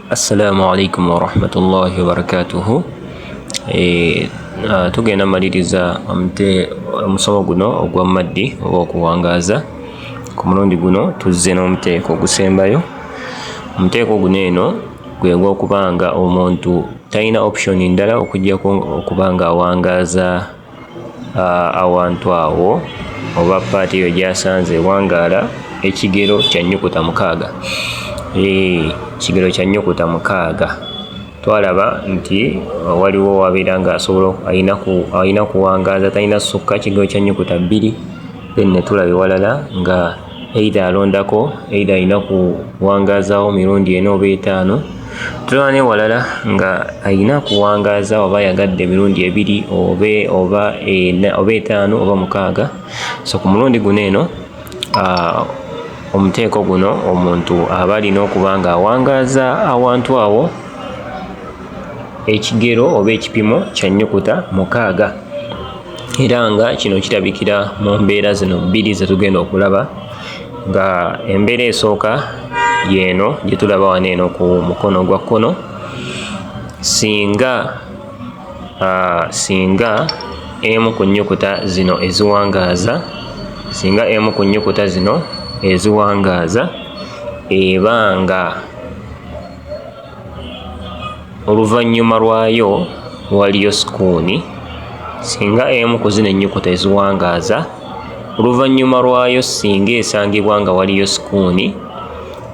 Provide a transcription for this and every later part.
Assalamu alaikum warahmatullahi wabarakatuhu. Tugenda maliriza omusomo guno ogwa maddi oba okuwangaaza. Ku mulundi guno tuzze n'omuteeko ogusembayo. Omuteeko guno eno gwe gw'okuba nga omuntu talina option ndala okuggyako okuba nga awangaaza awantu awo oba paati eyo gy'asanze ewangaala ekigero kya nnyukuta 6. Ekigero kya nnyukuta 6. Twalaba nti waliwo wabeera ng'asobola alina kuwangaaza, talina sukka kigero kya nnyukuta 2. Then ne tulaba ewalala nga either alondako, either alina kuwangaazaawo mirundi 4 oba 5. Tulaba n'ewalala nga alina kuwangaaza oba ayagadde emirundi 2 oba 4 oba 5 oba 6. So ku mulundi guno eno, omuteeko guno omuntu aba alina okuba nga awangaaza awantu awo ekigero oba ekipimo kya nnyukuta 6. Era nga kino kirabikira mu mbeera zino bbiri ze tugenda okulaba, nga embeera esooka y'eno gye tulaba wano eno ku mukono gwa kkono. Singa emu ku nnyukuta zino eziwangaaza, singa emu ku nnyukuta zino eziwangaaza eba nga oluvannyuma lwayo waliyo sukuuni, singa emu ku zino ennyukuta eziwangaaza oluvannyuma lwayo singa esangibwa nga waliyo sukuuni,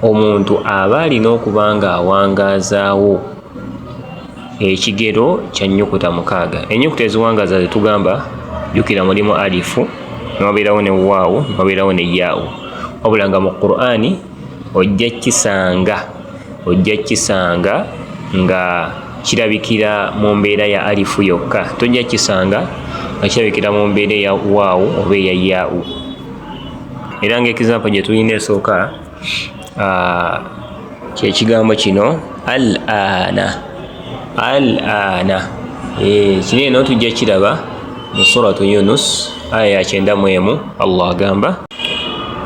omuntu aba alina okuba nga awangaazaawo ekigero kya nnyukuta 6. Ennyukuta eziwangaaza ze tugamba, jjukira mulimu alifu, n'obeerawo ne waawu, n'obeerawo ne yaawu. Wabula nga mu Qur'ani ojja kisanga nga kirabikira mu mbeera ya alifu yokka, tojja kisanga nga kirabikira mu mbeera eya waawu oba eya yaawu. Era nga example gye tulina esooka, kye kigambo kino al-ana. Al-ana. Kino eno tujja kiraba mu Suratu Yunus aya ya 91. Allah agamba: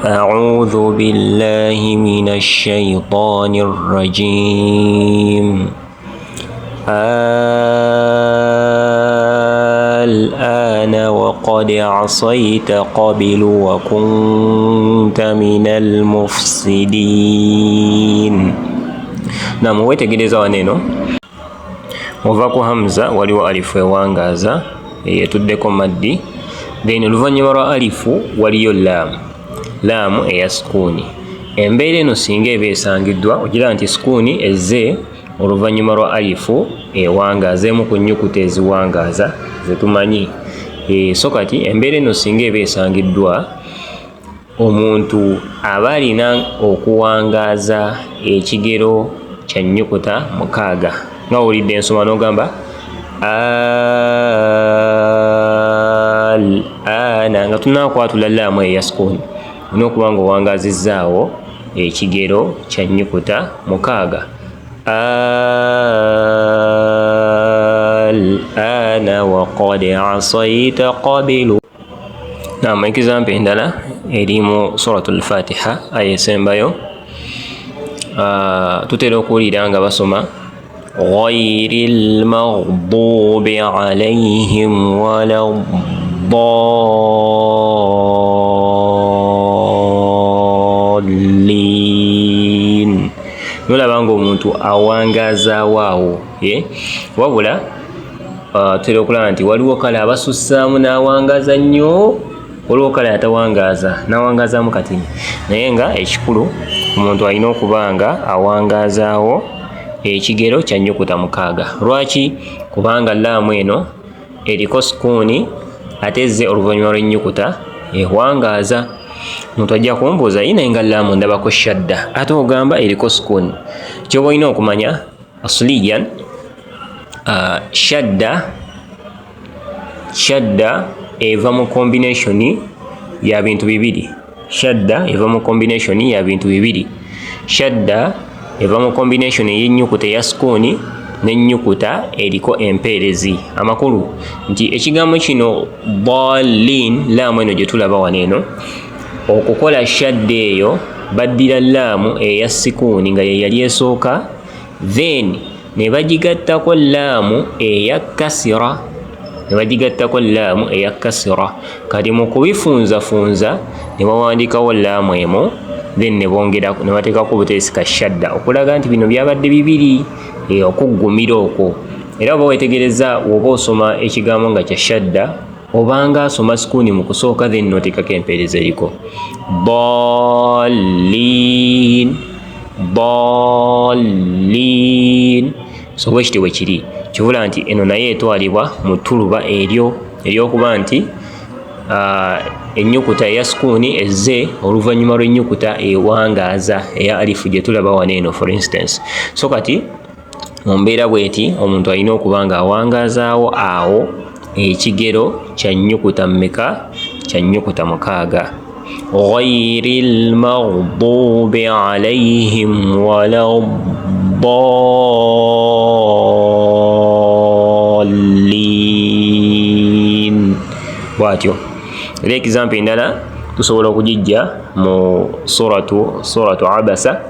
A'udhu billahi minash shaitanir rajim. Al-ana wa qad asayta qablu wa kunta minal mufsidin. Naam, weetegereza wano eno ova ku hamza waliwo alifu ewangaaza etuddeko maddi, then oluvannyuma lwa alifu waliyo laamu, laamu eya sukuuni. Embeera eno singa eba esangiddwa, ogiraba nti sukuuni ezze oluvannyuma lwa alifu ewangaaza, emu ku nnyukuta eziwangaaza zetumanyi. So kati embeera eno singa eba esangiddwa, omuntu aba alina okuwangaaza ekigero kya nnyukuta 6. Nga owulidde ensoma n'ogamba al-ana, nga tunaakwatula laamu eya sukuuni, olina okuba nga owangazizzaawo ekigero kya nnyukuta 6. Al-ana wa qad asayta qablu. Naam, example endala eri mu Suratul Fatiha aya esembayo. Tutera okuwulira nga basoma ghayril maghdubi alayhim waladdallin. Nolaba ng'omuntu awangaazaawo awo, wabula tutera okulaba nti waliwo kale abasussaamu n'awangaaza nnyo, waliwo kale atawangaaza n'awangaazaamu katini. Naye nga ekikulu omuntu alina okuba nga awangaazaawo ekigero kya nnyukuta 6. Lwaki? Kubanga laamu eno eriko sukuuni ate ezze oluvannyuma lw'ennyukuta ewangaaza. Omuntu ajja kumbuuza, ye naye nga laamu ndabako shadda, ate ogamba eriko sukuuni. Ky'oba olina okumanya asliyan, shadda eva mu combination ya bintu bibiri. Shadda eva mu combination ya bintu bibiri. Shadda eva mu combination ey'ennyukuta eya sukuuni n'ennyukuta eriko empeerezi. Amakulu nti ekigambo kino dallin, laamu eno gye tulaba wano eno, okukola shadda eyo baddira laamu eya sikuuni nga ye yali esooka Then ne bagigattako laamu eya kasira, ne bagigattako laamu eya kasira. Kati mu kubifunzafunza ne bawandiikawo laamu emu, then ne bongera ne bateekako obuteesi ka shadda okulaga nti bino byabadde bibiri, okuggumira okwo. Era oba weetegereza, woba osoma ekigambo nga kya shadda, obanga asoma sukuuni mu kusooka, then n'oteekako empeereza eriko dallin, dallin. So bwe kityo bwe kiri. Kivula nti eno naye etwalibwa mu ttuluba eryo ery'okuba nti ennyukuta eya sukuuni ezze oluvannyuma lw'ennyukuta ewangaaza eya alifu gye tulaba wano eno, for instance. So kati mu mbeera bw'eti, omuntu alina okuba nga awangaazaawo awo ekigero kya nnyukuta mmeka? Kya nnyukuta 6. Ghayril maghdubi alayhim waladdallin, bw'atyo. Era example endala tusobola okugijja mu suratu Abasa,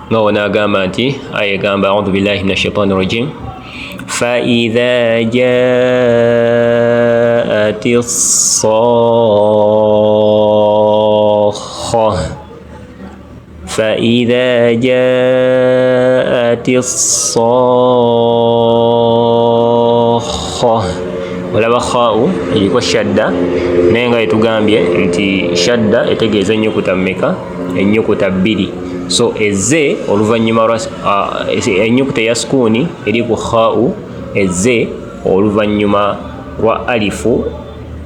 nga wona agamba nti aya egamba audhu billahi min ashaitani rajim faidha jaat ssakha, faidha jaat ssakha. Olaba khau eriko shadda, naye nga yetugambye nti shadda etegeeza ennyukuta mmeka? Ennyukuta 2. So ezze oluvannyuma lwa ennyukuta eya sukuuni eri ku khau, ezze oluvannyuma lwa alifu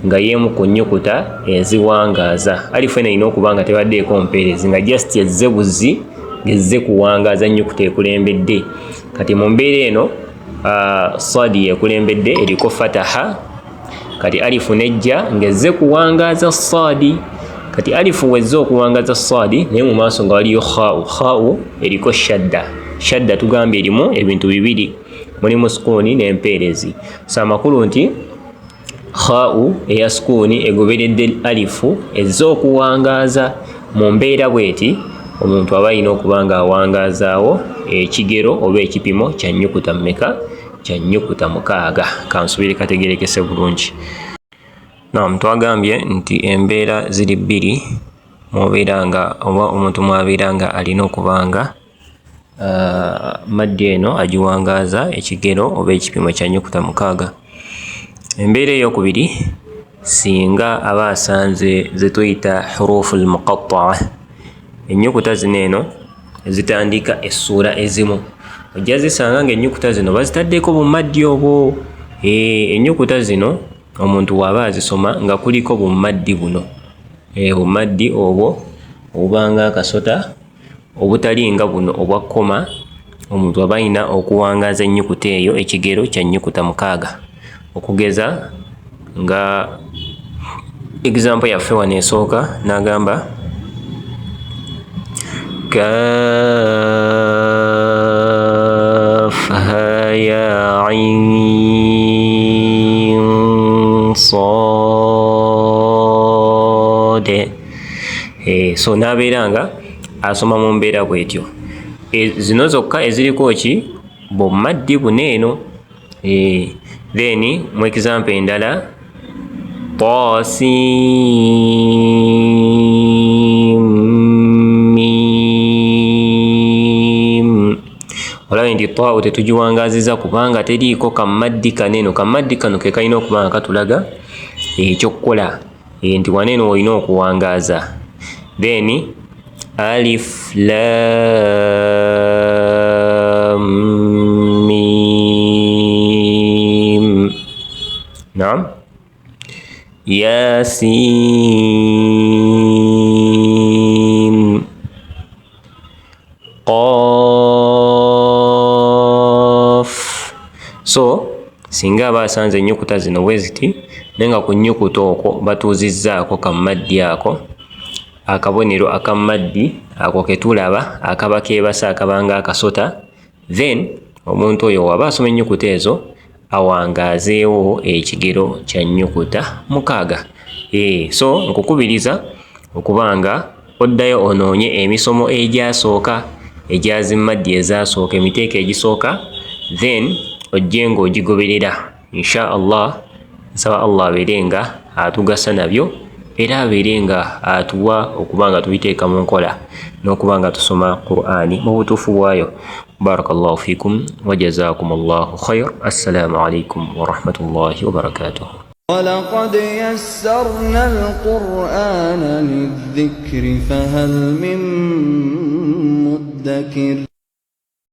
nga y'emu ku nnyukuta eziwangaaza. Alifu eno erina okuba nga tebaddeeko mpeerezi, nga just ezze buzi, ng'ezze kuwangaaza nnyukuta ekulembedde. Kati mu mbeera eno sadi ekulembedde eriko fataha, kati alifu nejja ng'ezze kuwangaaza sadi. Kati alifu wezze okuwangaza sadi, naye mu maaso nga waliyo khau, khau eriko shadda. Shadda tugambye erimu ebintu bibiri, mulimu sukuuni n'empeerezi. So amakulu nti khau eya sukuuni egoberedde alifu ezze okuwangaaza. Mu mbeera bw'eti omuntu aba alina okuba nga awangaazaawo ekigero oba ekipimo kya nnyukuta mmeka? Kya nnyukuta 6. Kansubire kategerekese bulungi. Naam, twagambye nti embeera ziri bbiri mwobeera nga oba omuntu mwabeera nga alina okuba nga maddi eno agiwangaaza ekigero oba ekipimo kya nnyukuta 6. Embeera ey'okubiri, singa aba asanze ze tuyita hurufu al-muqatta'a, ennyukuta zino eno ezitandika essuula ezimu, ojja zisanga ng'ennyukuta zino bazitaddeko bumaddi obwo. Ennyukuta zino omuntu bw'aba azisoma nga kuliko bumaddi buno, bumaddi obwo obubanga akasota obutali nga buno obwa koma, omuntu aba alina okuwangaaza ennyukuta eyo ekigero kya nnyukuta 6. Okugeza nga example yaffe wano esooka, n'agamba kaf ha ya ain sad. So n'abeera nga asoma mu mbeera bw'etyo. Zino zokka eziriko ki? Bumaddi buno eno. Then mu example endala tasim mim. Olaba nti taa'u tetugiwangaaziza kubanga teriiko kamaddi kano eno. Kamaddi kano ke kalina okuba nga katulaga ekyokukola, nti wano eno olina okuwangaaza. Then alif lam mim. Naam, yasin qaf. So singa aba asanze ennyukuta zino bwe ziti, naye nga ku nnyukuta okwo batuuzizzaako kamaddi ako, akabonero akamaddi ako ke tulaba akaba keebase akabanga akasota, then omuntu oyo waba asoma ennyukuta ezo awangaazeewo ekigero kya nnyukuta 6. So nkukubiriza okuba nga oddayo onoonye emisomo egyasooka. egya zi maddi ezasooka, emiteeko egisooka, then ojje nga ogigoberera insha Allah. Nsaba Allah abeere nga atugasa nabyo era abeere nga atuwa okuba nga tubiteeka mu nkola n'okuba nga tusoma Qur'ani mu butuufu bwayo. Barakallahu fikum wa jazakumullahu khair. Assalamu alaikum wa rahmatullahi wa barakatuh. ولقد يسرنا القرآن للذكر فهل من مدكر.